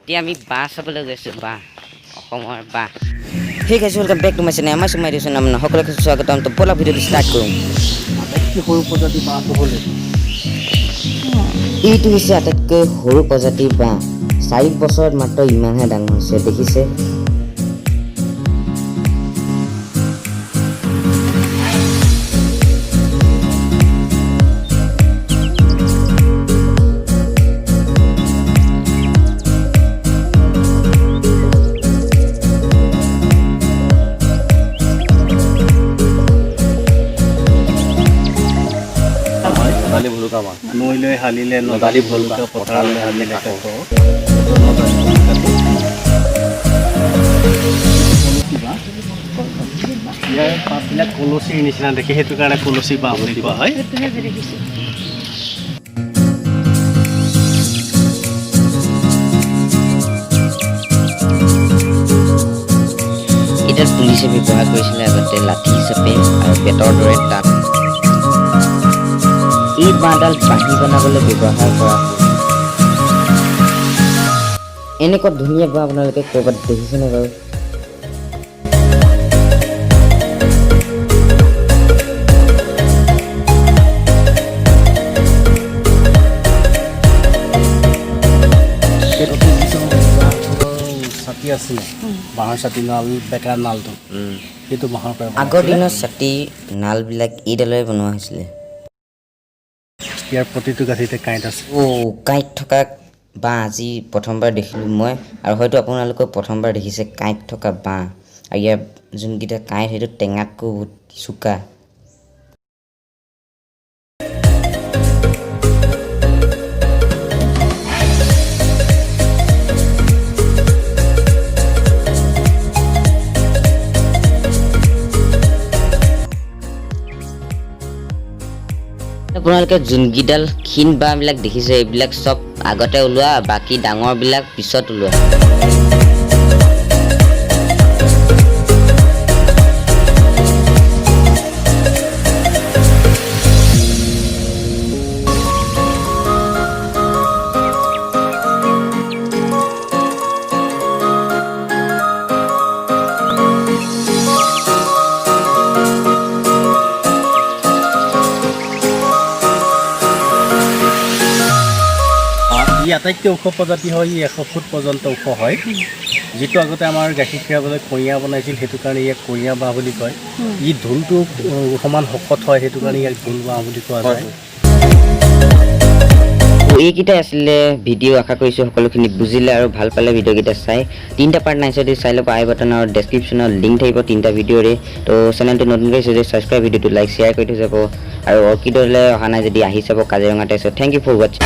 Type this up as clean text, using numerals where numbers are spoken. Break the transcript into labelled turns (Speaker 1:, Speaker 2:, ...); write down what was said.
Speaker 1: এতিয়া আমি বাঁহ চাবলৈ গৈছোঁ, বাঁহ, অসমৰ বাঁহ। ঠিক আছে, welcome back to my channel. আমাৰ চুমাই দিছোঁ নাম সকলোকে স্বাগতম। তো ব'লা, ভিডিঅ'টো ষ্টাৰ্ট কৰোঁ।
Speaker 2: আটাইতকৈ সৰু প্ৰজাতি বাঁহটো হ'লে
Speaker 1: এইটো হৈছে আটাইতকৈ সৰু প্ৰজাতিৰ বাঁহ। 4 বছৰত মাত্ৰ ইমানহে ডাঙৰ হৈছে, দেখিছে।
Speaker 3: নদালি ভলুকা বাঁহ।
Speaker 2: নৈলৈ হালিলে
Speaker 3: নদালি ভলুকা,
Speaker 2: পথাৰলৈ হালিলে
Speaker 3: কাক।
Speaker 2: কাক। নদালি ভলুকাটো। কলচী বাঁহ। ইয়াৰ পাতবিলাক কলচীৰ নিচিনা দেখি, সেইটো কাৰণে কলচী বাঁহ বুলি কোৱা হয়।
Speaker 4: সেইটোহে দেখিছোঁ।
Speaker 1: এইডাল পুলিচে ব্যৱহাৰ কৰিছিলে আগতে লাঠি হিচাপে আৰু বেতৰ দৰে টান। এই বাঁহডাল বাঁহী বনাবলৈ ব্যৱহাৰ কৰা হয়। এনেকুৱা ধুনীয়া বাঁহ আপোনালোকে ক'ৰবাত দেখিছেনে বাৰু?
Speaker 2: সেইটো যিটো ছাতি আছিলে, বাঁহৰ ছাতি, নাল, বেকা নালটো, সেইটো বাঁহৰ পৰা
Speaker 1: আগৰ
Speaker 2: বনাইছিলে।
Speaker 1: দিনৰ ছাতি নালবিলাক এইডালেৰে বনোৱা হৈছিলে।
Speaker 2: ইয়াৰ প্ৰতিটো গাঁঠিতে কাঁইট আছে।
Speaker 1: অ' কাঁইট থকা বাঁহ আজি প্ৰথমবাৰ দেখিলোঁ মই আৰু হয়তো আপোনালোকেও প্ৰথমবাৰ দেখিছে কাঁইট থকা বাঁহ। আৰু ইয়াৰ যোনকেইটা কাঁইট, সেইটো টেঙাতকৈও বহুত চোকা। আপোনালোকে যোনকেইডাল ক্ষীণ বাঁহবিলাক দেখিছে, এইবিলাক চব আগতে ওলোৱা, বাকী ডাঙৰবিলাক পিছত ওলোৱা।
Speaker 2: ই আটাইতকৈ ওখ প্ৰজাতি হয়। ই 100 ফুট পৰ্যন্ত ওখ হয়। যিটো আগতে আমাৰ গাখীৰ খীৰাবলৈ কঁঞা বনাইছিল, সেইটো কাৰণে ইয়াক কঁঞা বাঁহ বুলি কয়। ই ঢোলটো সমান শকত হয়, সেইটো কাৰণে ইয়াক ঢোল বাঁহ বুলি কোৱা যায়।
Speaker 1: তো এইকেইটাই আছিলে ভিডিঅ'। আশা কৰিছোঁ সকলোখিনি বুজিলে আৰু ভাল পালে ভিডিঅ'কেইটা চাই। তিনিটা পাৰ্ট নাই যদি চাই ল'ব। আই বাটন আৰু ডেছক্ৰিপশ্যনত লিংক থাকিব তিনিটা ভিডিঅ'ৰে। তো চেনেলটো নতুনকৈ যদি ছাবস্ক্ৰাইব, ভিডিঅ'টো লাইক, শ্বেয়াৰ কৰি থৈ যাব। আৰু অৰ্কিডলৈ অহা নাই যদি আহি চাব কাজিৰঙাতে। So thank you for watching.